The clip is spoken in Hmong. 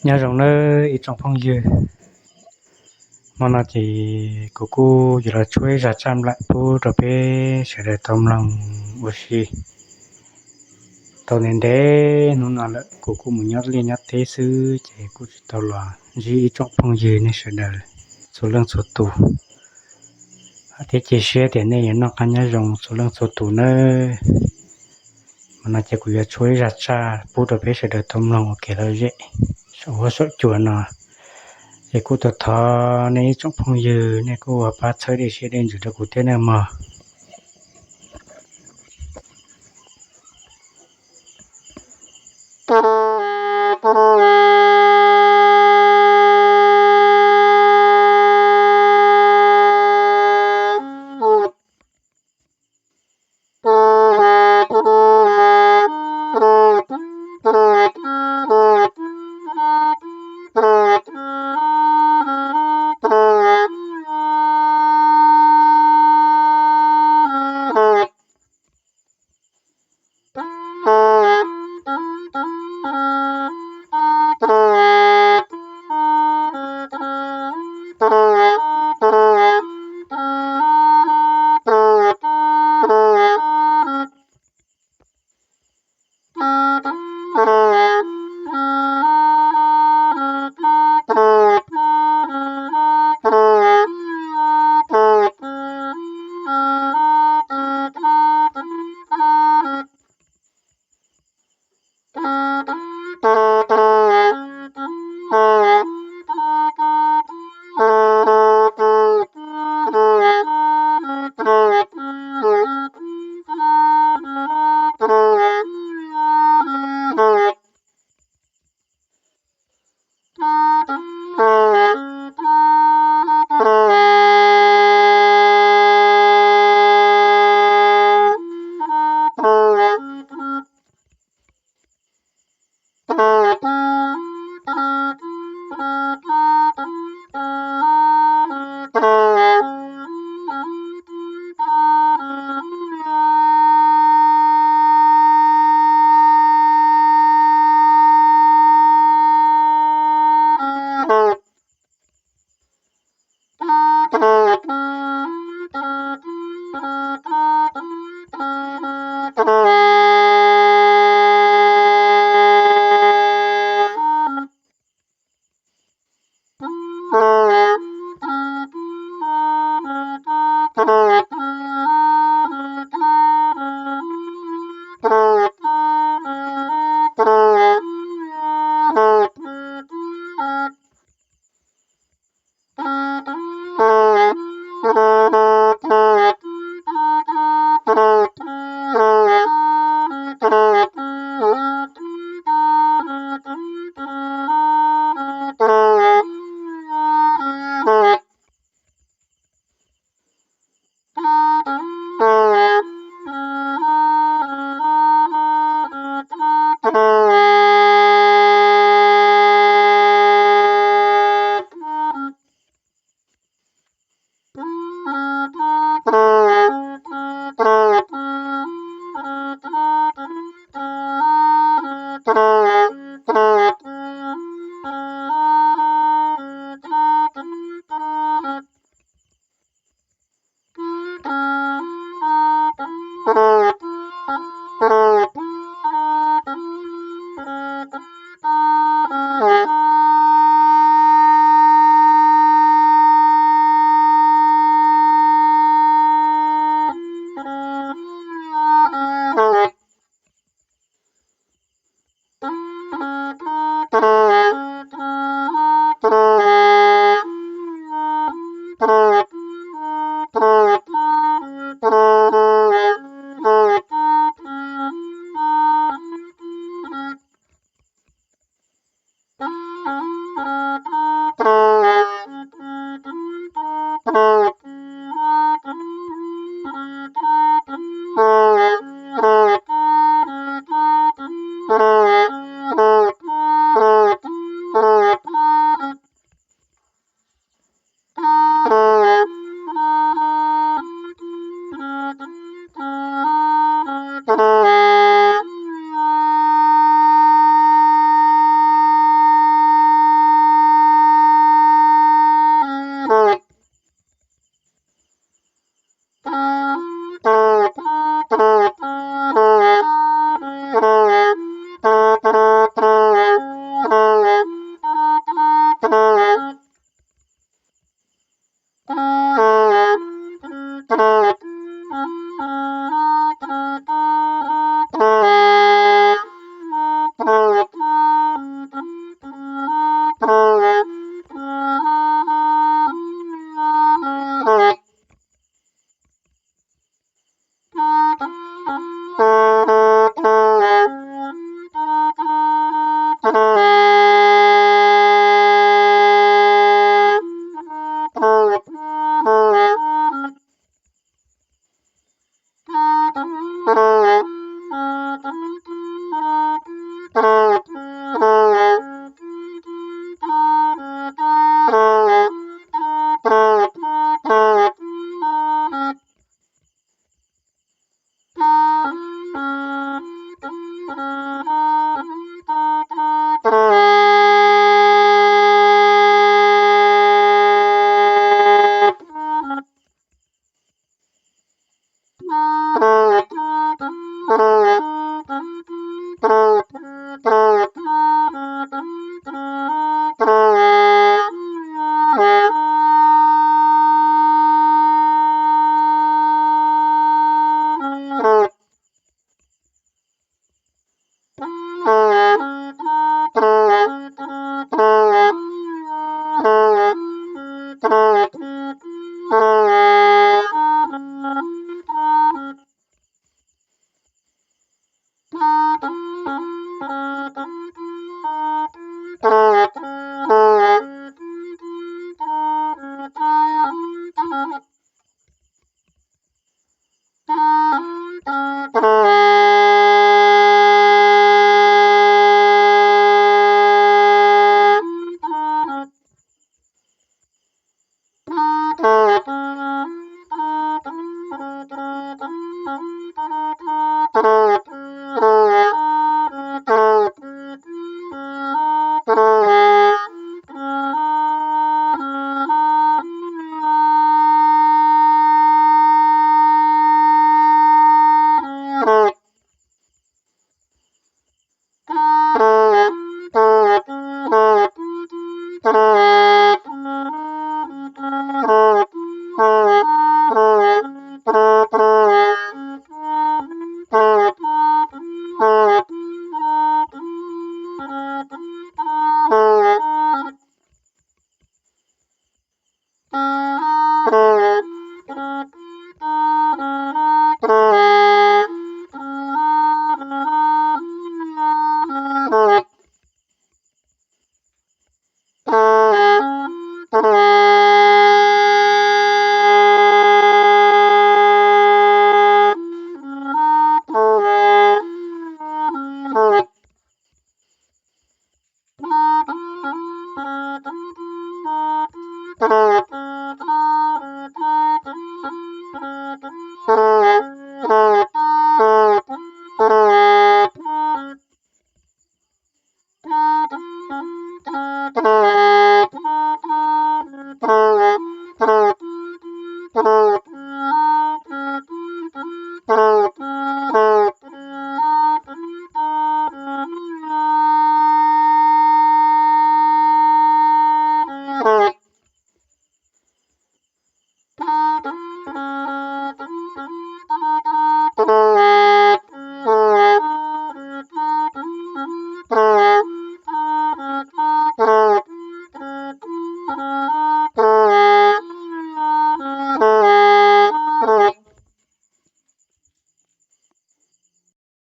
Nyob zoo nawb ib tsoom phooj ywg, hmo no ces kuv kuj yuav los tshuab ib zaj tsaj nplaim pub rau peb sawv daws tau mloog ua si. Tau ntev ntev hnub no lawm kuv kuj mus nyob liaj nyob teb xwb ces kuj tsis tau los ntsib ib tsoom phooj ywg nej sawv daws txhua leej txhua tus. Thiab cia siab tias nej yuav noj qab nyob zoo txhua leej txhua tus nawb. Hmo no ces kuv yuav tshuab ib zaj tsaj pub rau peb sawv daws tau mloog ua kev lom zem saum huab saum cua no. Ces kuj thov thov nej ib tsoom phooj ywg nej kuj ua pab txhawb dej siab dej ntsws rau kuv thiab nawb mog.